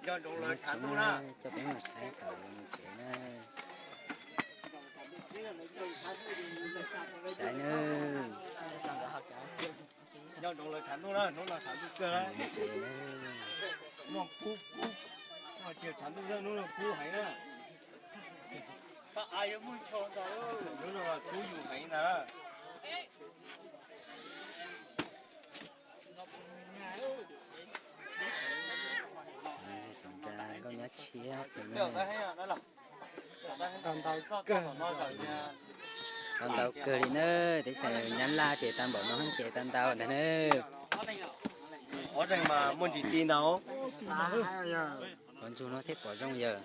Coj peb mus saib tom mus tsev na. Saib nawb. Nyob nroos lawv tshav ntuj na, hnub no tshav ntuj kawg na. Muaj kub, kub, tshav ntuj hnub no kub heev na. Hnub no kub yus heev ntag. Nkauj nyab tshiab tus no. Tau ntau kawg li na, teb chaws Nyab Laj ces tau npaum no ces tau ntau ntag na. Qhov ntug no thiaj pom zoo yawg.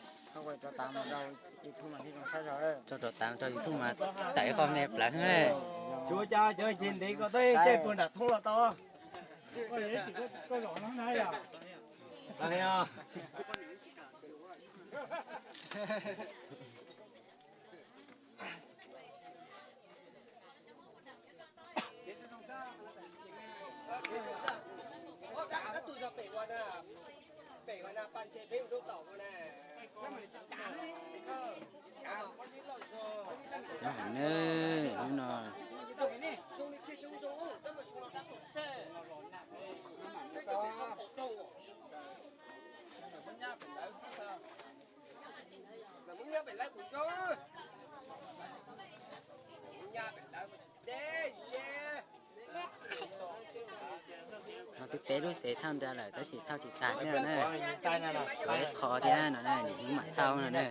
Tso rau tav rau YouTube mas tawm qhov me plawv. Tsuav cas cov ces ntev ko tej caij puag nram thoob los tau. Cov heev na, hnub no. No twb peb lub xev thauj nra lawm tab sis thauj tsis tag thiab na. Tshuav ib qho thiab no na, niam hnub mam thauj no na.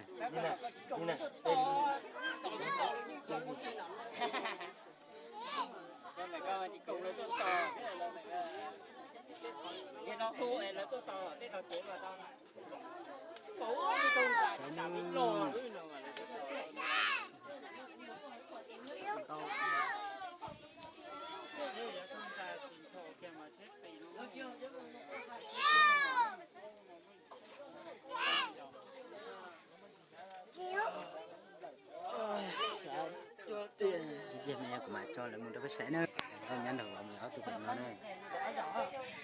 Ib pliag me kuv mam tso lawv mus rau peb saib na. Nkauj nyab nrog vauv mus ob tug pem no na.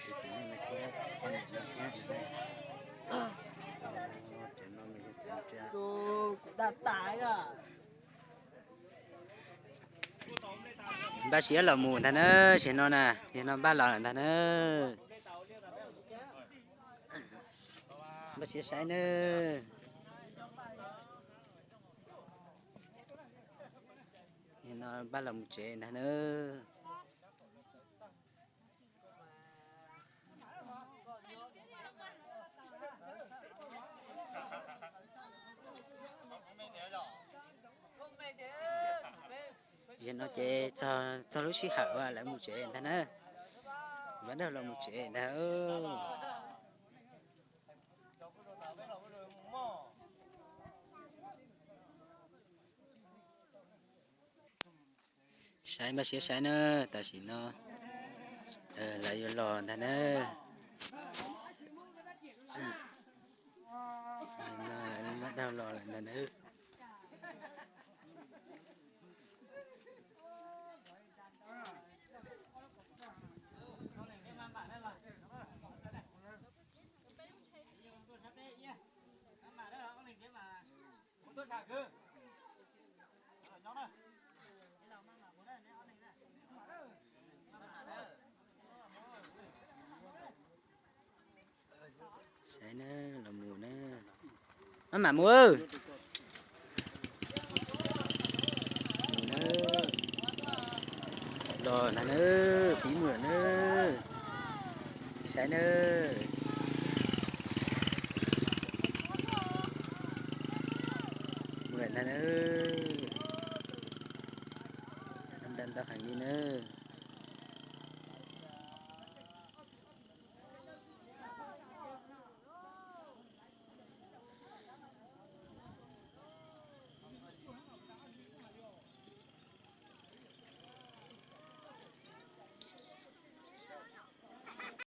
Tus txiv neej no thiab, poj niam no thiab. Npaj siab los mus ntag na, sim no na, sim no npaj los lawm ntag na. Npaj siab saib na. Nim no npaj los mus tsev ntag na. Zaum no ces txog lub sij hawm uas lawv mus tsev ntag na. Npaj dag los mus tsev ntag. Saib, npaj siab saib na, tam sim no lawv yuav los ntag na. Npaj dag los lawm ntag na. Saib na, los mus na. Maj mam mus. Mus na. Los ntag na, pib mus lawm na. Saib na. Mus lawm ntag na. Ntau ntau heev li na.